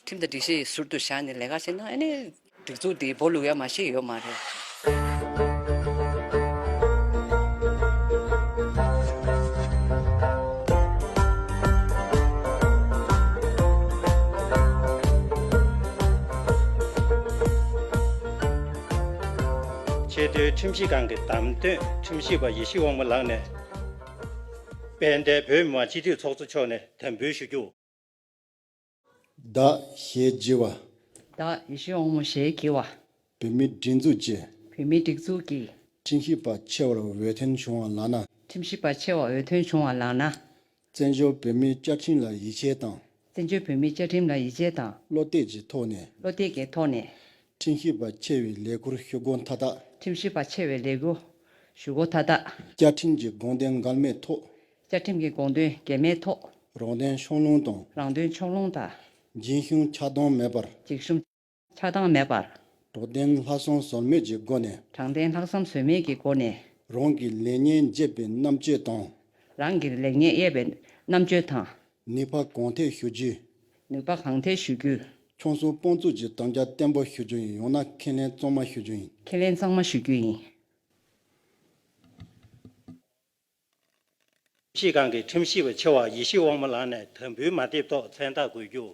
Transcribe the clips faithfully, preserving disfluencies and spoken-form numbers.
ཁྲིམས་དང་སྒྲིག་གཞི་ཟུར་དུ་བཞག་ནས་ལས་ཀ་བྱས་ན་ཨ་ནི་སྒྲིག་འཛུགས་འདི་སྦོ་ལུག་ཡ་མ་ཤེས་ཡོད་མ་རེད། ཆེས་མཐོའི་ཁྲིམས་ཞིབ་ཁང་གི་བདམས་ཐོན་ཁྲིམས་ཞིབ་པ་ཡེ་ཤེས་དབང་མོ་ལགས་ནས། དཔལ་ལྡན་བོད་མི་མང་སྤྱི་འཐུས་ཚོགས་གཙོ་མཆོག་ནས་དམ་འབུལ་ཞུ་རྒྱུ། བདག་ཞེས་བགྱི་བ། བདག་ཡེ་ཤེས་དབང་མོ་ཞེས་བགྱི་བ། བོད་མིའི་སྒྲིག་འཛུགས་ཀྱི། བོད་མིའི་སྒྲིག་འཛུགས་ཀྱི། ཁྲིམས་ཞིབ་པ་ཆེ་བར་འོས་ཐོན་བྱུང་བ་ལགས་ན། ཁྲིམས་ཞིབ་པ་ཆེ་བར་འོས་ཐོན་བྱུང་བ་ལགས་ན། བཙན་བྱོལ་བོད་མིའི་བཅའ་ཁྲིམས་ལ་ཡིད་ཆེས་དང་། བཙན་བྱོལ་བོད་མིའི་བཅའ་ཁྲིམས་ལ་ཡིད་ཆེས་དང་། བློ་གཏད་ཀྱི་ཐོག་ནས། བློ་གཏད་ཀྱི་ཐོག་ནས། ཁྲིམས་ཞིབ་པ་ཆེ་བའི་ལས་ཁུར་ཞུ་སྒོ་མཐའ་དག་ཁྲིམས་ཞིབ་པ་ཆེ་བའི་ལས་ཁུར་ཞུ་སྒོ་མཐའ་དག་བཅའ་ཁྲིམས་ཀྱི་དགོངས་དོན་འགལ་མེད་ཐོག་བཅའ་ཁྲིམས་ཀྱི་དགོངས་དོན་འགལ་མེད་ཐོག་རང་དོན་ཕྱོགས་ལྷུང་དང་། རང་དོན་ཕྱོགས་ལྷུང་དང་། འཇིགས་ཞུམ་ཆགས་སྡང་མེད་པར། འཇིགས་ཞུམ་ཆགས་སྡང་མེད་པར། དྲང་བདེན་ལྷག་བསམ་ཟོལ་མེད་ཀྱི་སྒོ་ནས། དྲང་བདེན་ལྷག་བསམ་ཟོལ་མེད་ཀྱི་སྒོ་ནས། རང་གི་ལེགས་ཉེས་འབྱེད་པའི་རྣམ་དཔྱོད་དང་། རང་གི་ལེགས་ཉེས་དབྱེ་བའི་རྣམ་དཔྱོད་དང་། ནུས་པ་གང་ཐད་ཞུ་རྒྱུ། ནུས་པ་གང་ཐད་ཞུ་རྒྱུ། ཁྱོད་ཚོ་དཔོན་ཚོགས་ཀྱི་དམ་བཅའ་བརྟན་པོ་ཞུ་རྒྱུ་ཡིན། ཡང་ན་ཁས་ལེན་གཙང་མ་ཞུ་རྒྱུ་ཡིན། ཁས་ལེན་གཙང་མ་ཞུ་རྒྱུ་ཡིན། ཁྲིམས་ཞིབ་ཁང་གི་ཁྲིམས་ཞིབ་པ་ཆེ་བ་ཡེ་ཤེས་དབང་མོ་ལགས་ནས་དམ་འབུལ་མ་ཐེབས་ཐོག་མཚན་རྟགས་འགོད་རྒྱུ།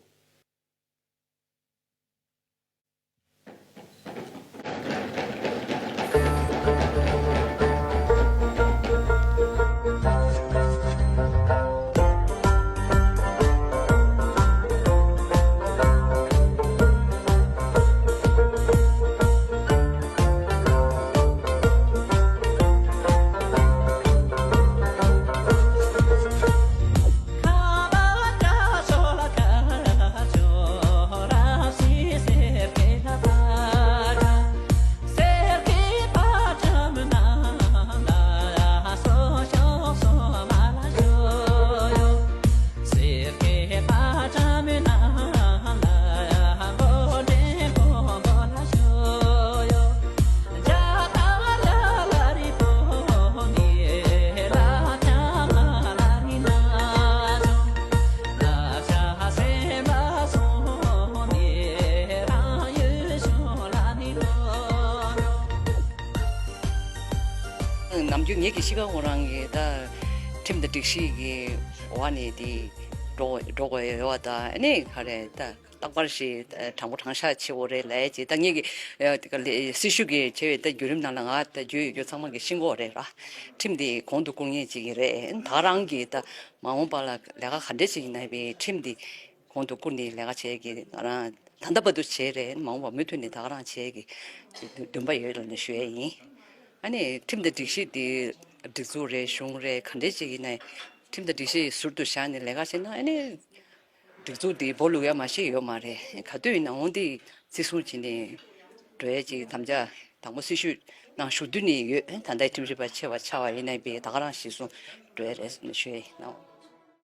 ནམ་རྒྱུན་ངེད་ཀྱི་གཤིས་ཀ་ཁོ་རང་གི་ད་ཁྲིམས་དང་སྒྲིག་གཞི་གི་འོག་ནས་དེ་འགྲོ་འགྲོ་དགོས་ཡོད་པ་དང་ཨ་ནི་ག་རེ་ད། རྟག་པར་ཞིག་དྲང་པོ་དྲང་བཞག་བྱེད་དགོས་རེད་ལབ་ཡས་ཅིག་ད་ངེད་ཀྱི་སྲི་ཞུ་གི་བྱས་པའི་ད་བརྒྱུད་རིམ་ནང་ལ་ང་ད་བརྒྱུད་ཡོད་རྒྱུ་ཚང་མ་གི་ཤེས་ཀྱི་ཡོད་རེད་ར། ཁྲིམས་འདི་གོང་དུ་བཀུར་མཁན་ཅིག་གི་རེད། ད་རང་གི་ད་མ་འོངས་པ་ལ་ལས་ཀ་ག་འདྲས་ཅིག་ཡིན་ན་བའི་ཁྲིམས་འདི་གོང་དུ་བཀུར་ནས་ལས་ཀ་བྱེད་ཀྱི་ང་རང་ད་ལྟ་བར་དུ་བྱས་རེད། མ་འོངས་པ་མུ་མཐུད་ནས་ད་ག་རང་བྱེད་ཀྱི་འདུན་པ་ཡོད་ལབ་ནས་ཞུ་ཡས་ཡིན། ཨ་ནི་ཁྲིམས་དང་སྒྲིག་གཞི་འདི་སྒྲིག་འཛུགས་རེད་གཞུང་རེད་ག་འདྲས་ཅིག་ཡིན་ན་ཁྲིམས་དང་སྒྲིག་གཞི་ཟུར་དུ་བཞག་ནས་ལས་ཀ་བྱས་ན་ཨ་ནི། སྒྲིག་འཛུགས་འདི་སྦོ་ལུག་ཡ་མ་ཤེས་ཡོད་མ་རེད། ག་དུས་ཡིན་ནའང་འདི་བརྩི་སྲུང་བྱས་ནས་འགྲོ་ཡ་ཅིག་དམ་བཅའ་དང་པོ་སྲི་ཞུ་ནང་ཞུ་དུས་ནས་ཡོད། ད་ལྟའི་ཁྲིམས་ཞིབ་པ་ཆེ་བ་ཆགས་པ་ཡིན་ན་པའི་ད་ག་རང་གཞི་བཟུང་འགྲོ་ཡ་རེད་ཞུ་ཡ་ཡིན་ནའང་།